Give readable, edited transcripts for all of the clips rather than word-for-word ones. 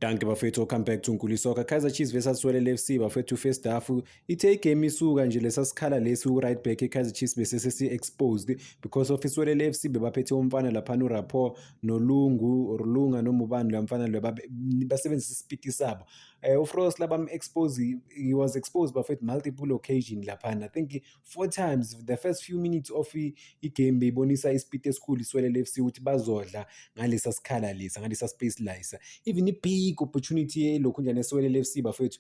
Dankie bafethu, welcome back to Nkuli Soccer. Kaizer Chiefs versus Siwelele FC bafethu, first half ithe igame isuka nje, lesa sikhala lesi u-right back e-Kaizer Chiefs bese sesi-exposed because of iSiwelele FC bebaphethe umfana laphana uRapo noLungu or Lunga noma ubani lo mfana lo, basebenzisa isipiti sabo. UFrosler bam-expose, he was exposed bafethu multiple occasion laphana. I think four times the first few minutes of igame beyibonisa isipiti esikhulu iSiwelele FC ukuthi bazodla ngalesa sikhala lesa, ngalesa space lesa. Even i-big opportunity elokhu njani eSiwelele FC bafethu,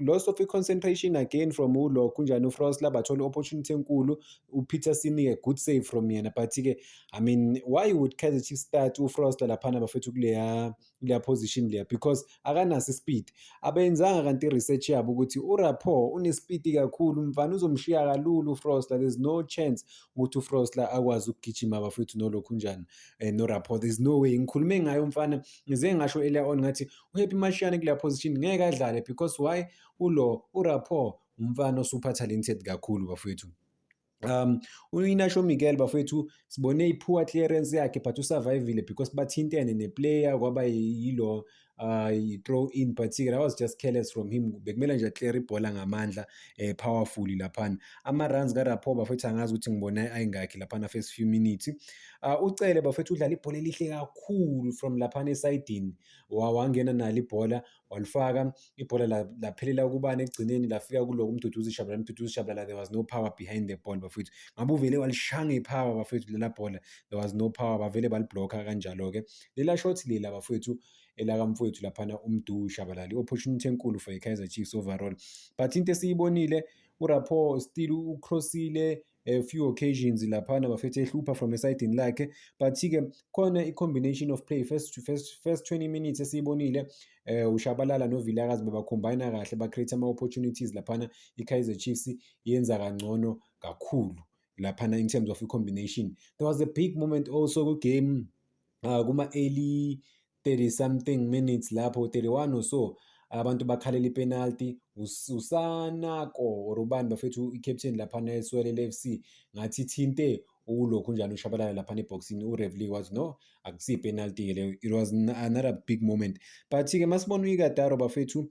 loss of concentration again from ulokhu njani uFrosler, bathola i-opportunity enkulu uPeterson, a good save from yena. But-ke, I mean, why would Kaizer Chiefs start uFrosler laphana bafethu kuleya position leya? Because akanaso ispeed. Abenzanga kanti i-research yabo ukuthi uRapo unespeed kakhulu, mfana uzomshiya kalula uFrosler. There's no chance ukuthi uFrosler akwazi ukugijima bafethu nolokhu njani noRapo. There's no way. Ngikhulume ngayo mfana, ngize ngasho earlier on ngathi uHappy Mashiane kuleya position ngeke adlale. Because why? Ulo uRapo umfana osuper talented kakhulu bafethu. U-Inacio Miguel bafethu, sibone i-poor clearance yakhe, but usurvivile because bathintene neplayer, kwaba yilo i-throw in. But that was just careless from him, bekumele nje aclear ibhola ngamandla powerfully laphana. Ama-runs kaRapo bafethu, angazi ukuthi ngibone ayingakhi laphana first few minutes. Ucele bafethu udlala ibhola elihle kakhulu from laphana esayidini, wangena nalo ibhola, walifaka ibhola, laphelela kubani ekugcineni? Lafika kuloko uMduduzi Shabalala. Mduduzi Shabalala, there was no power behind the ball bafethu. Ngabe uvele walishaya ngepower bafethu lela bhola, there was no power, bavele baliblocka kanjalo-ke. Lela shot lela bafethu elakamfowethu laphana uMdu Shabalala, i-opportunity enkulu for i-Kaizer Chiefs overall. But into esiyibonile, uRapo still ucrossile a few occasions laphana bafethu, ehlupha from esayidini lakhe. But-ke khona i-combination of play first 20 minutes esiyibonile, uShabalala noVilakazi bebakhombina kahle, ba-create ama-opportunities laphana. I-Kaizer Chiefs yenza kangcono kakhulu laphana in terms of i-combination. There was a big moment also ku-game kuma-early 30 something minutes lapho, 31 or so, abantu bakhalela ipenalty. Usanako or ubani bafethu, i-captain laphana eSiwelele FC, ngathi ithinte ulokhu njani uShabalala laphana eboxini, ureferee wathi no, akusiyo ipenalty-ke leyo. It was another big moment. But-ke masibona u-Ighodaro bafethu,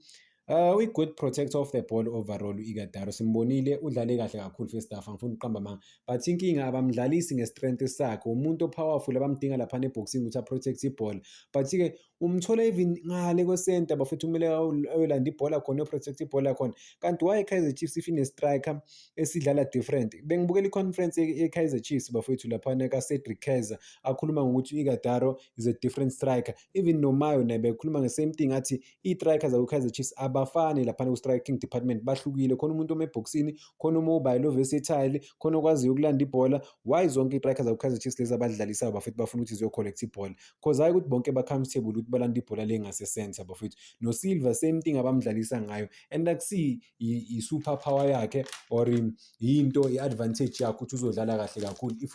uyi-good protector of the ball overall. U-Ighodaro simbonile udlale kahle kakhulu first half, angifuni ukuqamba amanga, but inkinga abamdlalisi nge-strength sakhe. Umuntu o-powerful abamdinga laphana eboxini ukuthi a-protect ibhola, but-ke umthola even ngale kwesenta bafethu, kumele ayolanda ibhola khona, ayo-protect ibhola khona. Kanti why i-Kaizer Chiefs if ine-striker esidlala different? Bengibukela i-conference ye-Kaizer Chiefs bafethu laphana ka-Cedric Kaze, akhuluma ngokuthi u-Ighodaro is a different striker. Even noMayo naye bekhuluma nge-same thing, athi iy'striker zaku-Kaizer Chiefs abafani laphana ku-striking department, bahlukile. Khona umuntu oma ebhokisini, khona umobile o-versatile, khona okwaziyo ukulanda ibhola. Why zonke iy'striker zaku-Kaizer Chiefs lezi abadlalisayo bafethu bafuna ukuthi ziyo-collect ibhola? 'Cause hhayi ukuthi bonke ba-comfortable ukuthi balande ibhola le ngase-center bafethu. No-Silva, same thing abamdlalisa ngayo, and akusiyi i-super power yakhe or yinto i-advantage yakhe ukuthi uzodlala kahle kakhulu if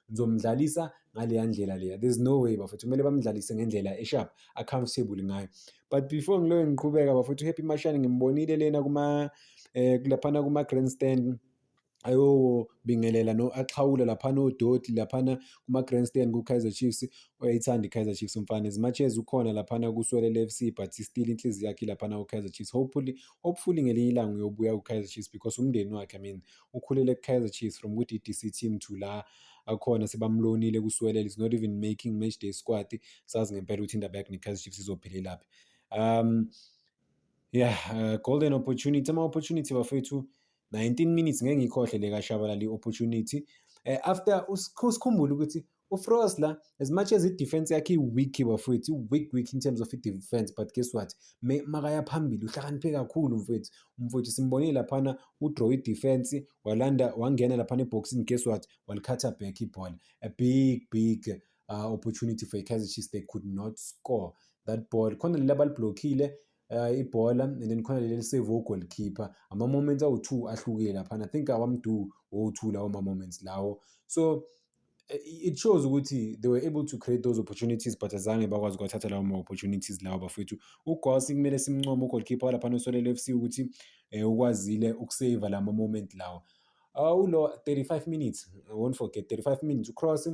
uzomdlalisa ngaleya ndlela leya. There's no way bafethu, kumele bamdlalise ngendlela e-sharp a-comfortable ngayo. But before ngiloke ngiqhubeka bafethu, uHappy Mashiane ngimbonile lena kuma laphana kuma-grandstand, ayobingelela no axhawula laphana odoti laphana kuma-grandstand ku-Kaizer Chiefs. Uyayithanda i-Kaizer Chiefs umfana, as much as ukhona laphana kuSiwelele FC, but still inhliziyo yakhe ilaphana ku-Kaizer Chiefs. Hopefully ngelinye ilanga uyobuya ku-Kaizer Chiefs because umndeni wakhe, I mean, ukhulele ku-Kaizer Chiefs from ku-D_D_C team to la akhona, sebamlonile kuSiwelele, is not even making match day squad. Sazi ngempela ukuthi indaba yakhe ne-Kaizer Chiefs izophelelaphi. Yeah, golden opportunity, ama-opportunity bafethu, 19 minutes, ngeke ngiyikhohle le kaShabalala i-opportunity. After usikhumbule ukuthi uFrosler, as much as i-defense yakhe i-weak bafowethu, i-weak weak in terms of i-defense, but guess what, makaya phambili uhlakaniphe kakhulu mfowethu. Umfowethu simbonile laphana udraw i-defense, walanda, wangena laphana eboxini, guess what, walikhatha back ibhola. A big big opportunity for i-Kaizer Chiefs, they could not score that ball. Khona leli abaliblockile ibhola and then khona leli elisave goalkeeper, ama-moments awu-two ahlukile laphana. I think awamdu wowu-two lawo ma-moments lawo. So it shows ukuthi they were able to create those opportunities, but azange bakwazi ukuwathatha lawo ma-opportunities lawo bafowethu. UGoss kumele simncome, ugoalkeeper walaphana uSiwelele FC, ukuthi ukwazile ukusave lama moment lawo. Ulo 35 minutes, I won't forget 35 minutes, ucross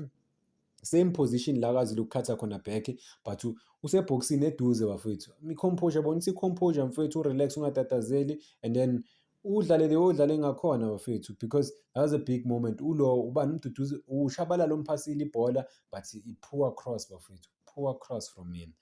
Same position la akazile ukukhatha khona back, but usebhokisini eduze, bafethu. I-composure, bonisa i-composure, mfethu, u-relax, ungatatazeli, and then udlale le odlale ngakhona, bafethu, because that was a big moment. Ulo ubani, uMduduzi uShabalala umphasile ibhola, but i-poor cross, bafethu, poor cross from him.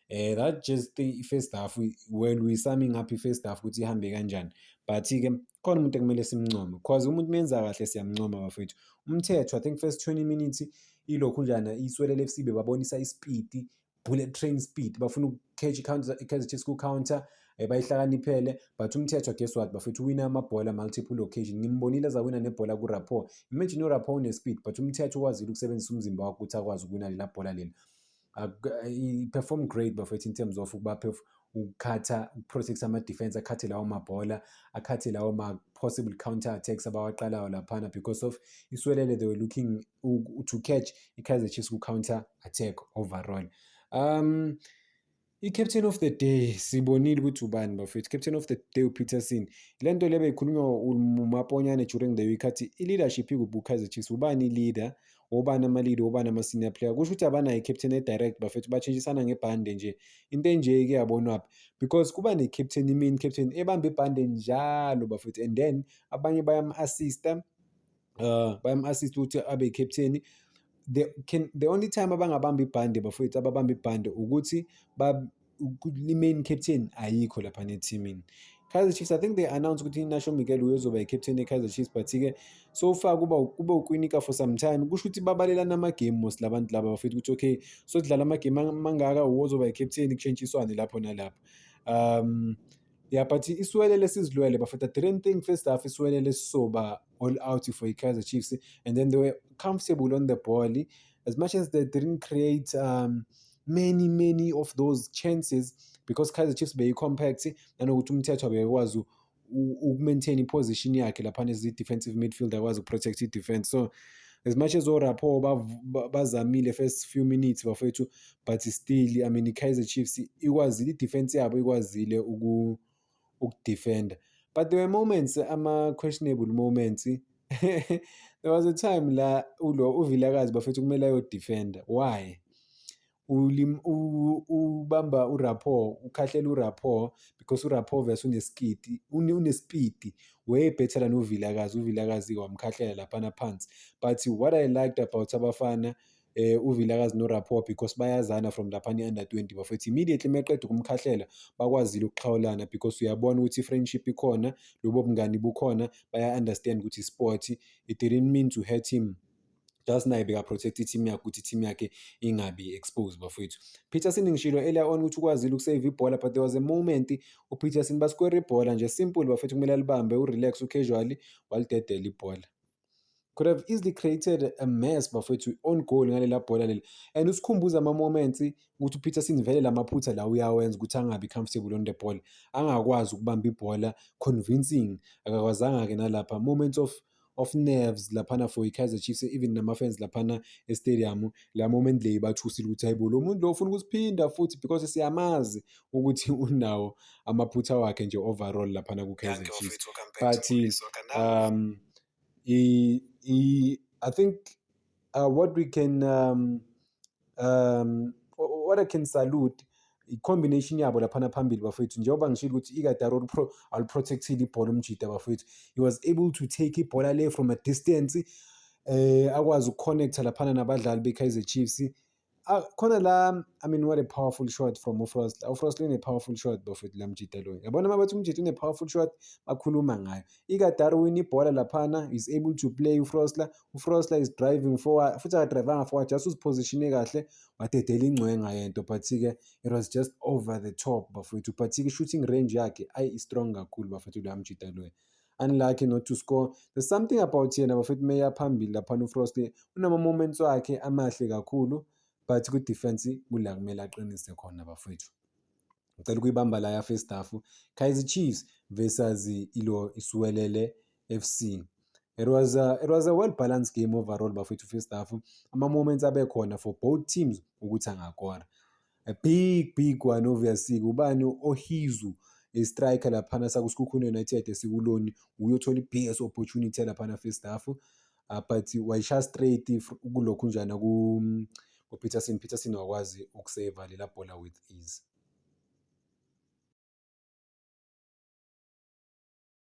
That just the first half. Well, we summing up i-first half ukuthi ihambe kanjani, but-ke khona umuntu ekumele simncome, because umuntu menza kahle siyamncoma, bafethu. UMthethwa, I think first 20 minutes ilokhu njana iSiwelele FC bebabonisa i-speed, bullet train speed, bafuna uku-catch i-Kaizer Chiefs ku-counter, bayihlakaniphele. But uMthethwa, guess what, bafethu, uwina amabhola multiple occasion. Ngimbonile azawina nebhola ku-Rapport. Imagine, uRapo une-speed, but uMthethwa ukwazile ukusebenzisa umzimba wakhe ukuthi akwazi ukuwina lela bhola leli. He perform great, bafethu, in terms of ukuba ukukhatha, uku-protect ama-defense, akhathe lawo mabhola, akhathe lawo ma-possible counter attacks abawaqalayo laphana, because of iSiwelele, they were looking to catch i-Kaizer Chiefs ku-counter attack overall. I-captain of the day sibonile ukuthi ubani, bafethu. Captain of the day uPeterson. Le nto le beyikhulunywa uMaponyane during the week, athi i-leadership ikuphi ku-Kaizer Chiefs, ubani i-leader, obani ama-leader, obani ama-senior player? Kusho ukuthi abanayo i-captain e-direct, bafethu, batshintshisana ngebhande nje. Into enje-ke yabonwaphi? Because kuba ne-captain, i-main captain ebamba ibhande njalo, bafethu, and then abanye bayam-assista, bayam-assist ukuthi abe i-captain. The only time abangabamba ibhande, bafowethu, ababamba ibhande ukuthi i-main captain ayikho laphana ethimini. Kaizer Chiefs, I think they announced ukuthi Inacio Miguel uyozoba i-captain e-Kaizer Chiefs, but-ke so far kuba kube uKwinika for some time. Kusho ukuthi babalelana ama-game mos labantu laba, bafethu, ukuthi okay, so kudlala ama-game mangaka, uwozoba i-captain, kushintshiswane lapho nalapho. Yeah, but iSiwelele sizilwele, bafethu. I didn't think first half iSiwelele sizoba all out for i-Kaizer Chiefs, and then they were comfortable on the ball as much as they didn't create many many of those chances, because Kaizer Chiefs beyi-compact, nanokuthi uMthethwa bekwazi uku-maintain i-position yakhe laphana as i-defensive midfield, akwazi uku-protect i-defense. So as much as oRapo bazamile first few minutes, bafethu, but still, I mean, i-Kaizer Chiefs ikwazile, i-defense yabo ikwazile ukudefenda. But there were moments, ama-questionable moments. There was a time la ulo uVilakazi, bafethu, kumele ayodefenda. Why ubamba uRapo, ukhahlela uRapo? Because uRapo vese uneskidi, une-speed way better than uVilakazi. UVilakazi wamkhahlela laphana phansi. But what I liked about abafana, uVilakazi noRapo, because bayazana from laphana i-under 20, bafethu, immediately meqeda ukumkhahlela bakwazile ukuxhawulana, because uyabona ukuthi i-friendship ikhona, lobo bungani bukhona, baya-understand ukuthi sport, it didn't mean to hurt him, just naye beka-protect i-team yakhe ukuthi i-team yakhe ingabi exposed, bafowethu. Peterson, ngishilo earlier on ukuthi ukwazile ukusave ibhola, but there was a moment uPeterson basquare ibhola nje simple, bafethu, kumele alibambe, u-relax, u-casually walidedela ibhola. Could have easily created a mess, bafethu, on goal ngalela bhola leli. And usikhumbuza ama-moments ukuthi uPeterson vele lamaphutha la uyawenza ukuthi angabi comfortable on the ball, angakwazi ukubamba ibhola convincing, akakwazanga-ke nalapha. Moments of nerves laphana for i-Kaizer Chiefs, even nama-fans laphana e-stadium, la moment le ibathusile ukuthi hayibo, lo muntu lo ufuna ukusiphinda futhi, because siyamazi ukuthi unawo amaphutha wakhe nje overall laphana ku-Kaizer Chiefs. But I think what we can what I can salute, i-combination yabo laphana phambili, bafethu. Njengoba ngishilo ukuthi Ighodaro ali-protect-ile ibhola umjida, bafethu, he was able to take ibhola le from a distance, akwazi uku-connect-a laphana nabadlali be-Kaizer Chiefs. Khona la, I mean, what a powerful shot from uFrosler. UFrosler une-powerful shot, bafethu, la mjida loyo. Yabona uma bathi umjida une-powerful shot, bakhuluma ngayo. Ighodaro win ibhola laphana, is able to play uFrosler. UFrosler is driving forward, futhi aka-drive-anga forward, just uzi-position-e kahle, wadedela ingcwenga yento, but-ke it was just over the top, bafethu. But-ke shooting range yakhe ayi strong kakhulu, bafethu, loya mjida loyo. Unlucky not to score. There's something about yena, bafethu, meya phambili laphana uFrosler, unama-moments wakhe amahle kakhulu, but ku-defense kula kumele aqinise khona, bafethu. Ngicela ukuyibamba la ya first half. Kaizer Chiefs versus ilo iSiwelele FC. It was a well balanced game overall, bafethu, first half. Ama-moments abe khona for both teams ukuthi angakora. A big big one, obviously, ubani, Ohizu, i-striker laphana sakuSekhukhune United esikuloni, uyothola i-biggest opportunity laphana first half. But wayishaya straight kulokhunjana ku-Peterson. Peterson wakwazi ukuseva lela bhola with ease.